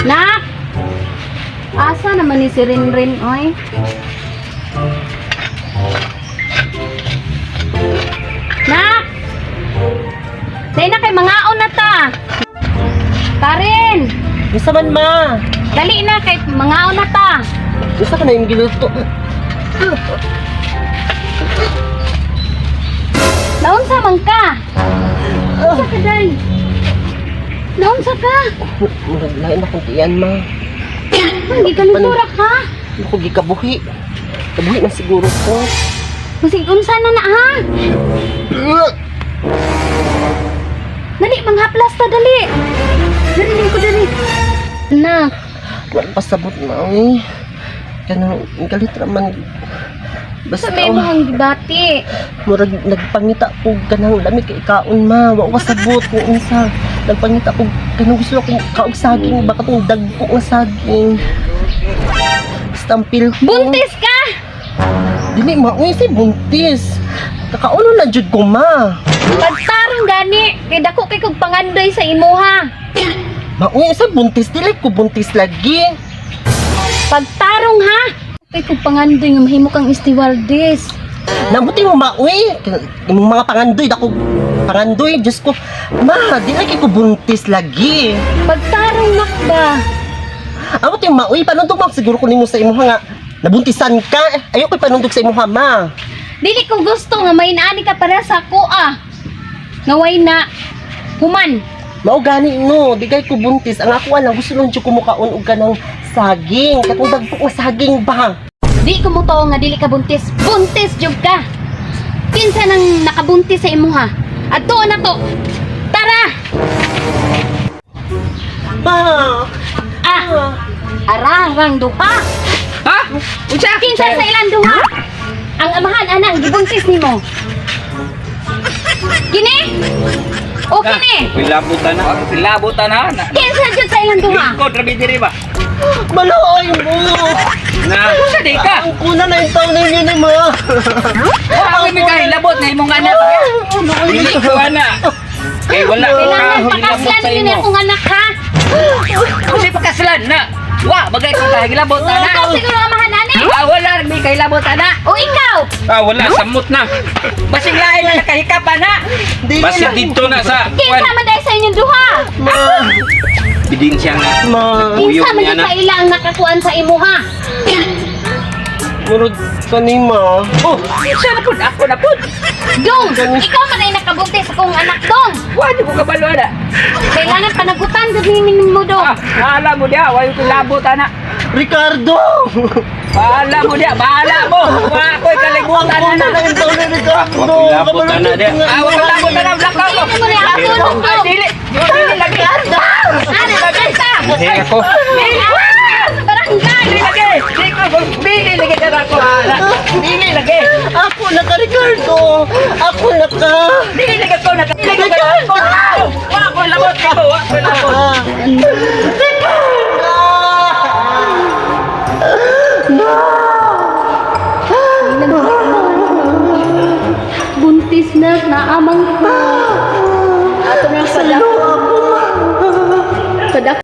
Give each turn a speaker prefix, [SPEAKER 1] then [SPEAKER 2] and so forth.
[SPEAKER 1] Nak! Asa naman ni si Rinrin, oy? Nak! Dahil na kay mangaon na ta. Karen!
[SPEAKER 2] Gusto man, ma.
[SPEAKER 1] Dali na kay mangaon na ta.
[SPEAKER 2] Gusto ka na yung giluto.
[SPEAKER 1] Naunsa man ka? Unsa ka day? Naunsa ka?
[SPEAKER 2] Murag lain akong tiyan, ma.
[SPEAKER 1] Hindi ka nagtura ka.
[SPEAKER 2] Ako gikabuhi. Kabuhi na siguro ko.
[SPEAKER 1] Masig unsa na na ha? Dali manghaplas ta dali. Dali ko dali. Anak,
[SPEAKER 2] Wala pasabot na, eh. Kanang galit raman. Basta
[SPEAKER 1] sa may imong gibati.
[SPEAKER 2] Murag nagpangita ko kanang lami kay kaon, ma. Wa ko kasabot kung unsa. Nagpangita ko kanang gusto ko kaog saging baka tong dagko nga saging. Stampil ko.
[SPEAKER 1] Buntis ka.
[SPEAKER 2] Dili ma, uy, say buntis. Kakauno na jud ko, ma.
[SPEAKER 1] Pagtarong gani kay dako kay kog pangandoy sa imuha.
[SPEAKER 2] Ma, uy, sa buntis dili ko buntis lagi.
[SPEAKER 1] Pagtarong ha. Kay kog pangandoy nga mahimo kang stewardess.
[SPEAKER 2] Nabuti mo, ma, uy. Imong mga pangandoy dako pangandoy, Diyos ko. Ma, dili kay ko buntis lagi.
[SPEAKER 1] Pagtarong nak ba?
[SPEAKER 2] Amo ti ma, uy, panundog ma siguro ko nimo sa imuha nga nabuntisan ka. Eh, Ayaw ko panundog sa imuha, ma.
[SPEAKER 1] Dili ko gusto nga mainaani ka para sa ako ah. Nga way na human.
[SPEAKER 2] Mao gani no, di kay ko buntis. Ang ako lang gusto lang jud ko mukaon og kanang saging, katong dagko nga saging ba.
[SPEAKER 1] Di ko mo nga dili ka buntis. Buntis jud ka. Kinsa nang nakabuntis sa imuha? Adto na to. Tara.
[SPEAKER 2] Ma,
[SPEAKER 1] Ah. Ararang duha.
[SPEAKER 3] Ha? Unsa?
[SPEAKER 1] Kinsa sa ilang duha? Ang amahan ana ang gibuntis nimo. Kini? O kini?
[SPEAKER 3] Pilabutan na. Pilabutan na.
[SPEAKER 1] Kinsa jud sa ilang duha?
[SPEAKER 3] Lingkod rabi diri ba?
[SPEAKER 2] Maluoy mo.
[SPEAKER 3] Na. Unsa di ka?
[SPEAKER 2] Ang kuna na yung taon ninyo ni ma.
[SPEAKER 3] Wa mi ka hilabot na imong anak. Dili ko ana. Kay wala ko
[SPEAKER 1] Kailangan
[SPEAKER 3] ka hilabot
[SPEAKER 1] pakaslan
[SPEAKER 3] sa
[SPEAKER 1] ninyo ni
[SPEAKER 3] imo.
[SPEAKER 1] akong anak ha.
[SPEAKER 3] Unsa pakaslan na? Wa bagay ko ka hilabot ana.
[SPEAKER 1] Ikaw siguro amahan ani.
[SPEAKER 3] Ah, wala mi ka hilabot ana.
[SPEAKER 1] O ikaw?
[SPEAKER 4] Ah, wala. Samot na.
[SPEAKER 3] Basing lain na nakahikap ana.
[SPEAKER 2] Dili
[SPEAKER 4] Basta
[SPEAKER 2] na.
[SPEAKER 4] dito na sa...
[SPEAKER 1] Kinsa man dahil sa inyong duha?
[SPEAKER 2] Ma,
[SPEAKER 4] Bidin siya nga.
[SPEAKER 2] ma.
[SPEAKER 4] Uyog
[SPEAKER 1] Kinsa man
[SPEAKER 4] niya
[SPEAKER 1] jud
[SPEAKER 4] na.
[SPEAKER 1] sa ila ang nakakuan sa imuha?
[SPEAKER 2] Murag kani ma.
[SPEAKER 3] Oh, unsa na pud ako na pud.
[SPEAKER 1] Dong, ikaw man ay nakabuntis sa akong anak dong.
[SPEAKER 3] Wa di ko kabalo ana.
[SPEAKER 1] Kailangan panagutan gud ni mo dong.
[SPEAKER 3] Ah, bahala mo diha, wa yung kilabot ana.
[SPEAKER 2] Ricardo!
[SPEAKER 3] Bahala mo diha, bahala mo. Wa ko'y kalibutan
[SPEAKER 2] Ang kuna
[SPEAKER 3] ana.
[SPEAKER 2] na yung taon ni Ricardo.
[SPEAKER 4] Wa kilabot na diya.
[SPEAKER 3] Ah, wa kilabot ana, blackout ko.
[SPEAKER 1] Dili mo ni ako dong.
[SPEAKER 3] Ah, dili. Dili lagi.
[SPEAKER 1] Ana, kanta.
[SPEAKER 4] Hindi ako.
[SPEAKER 1] Sa barangay.
[SPEAKER 3] Dili lagi. Dili ko dili lagi dara ko. Dili lagi.
[SPEAKER 2] Ako na ka, Ricardo! Ako na ka!
[SPEAKER 3] Dili lagi ko na. Dili lagi ko. Wa ko labot ko, wa ko labot.
[SPEAKER 2] Ah. Ricardo!
[SPEAKER 1] Buntis na naamang ko. Ato na
[SPEAKER 2] Salo ako, ma!
[SPEAKER 1] Padak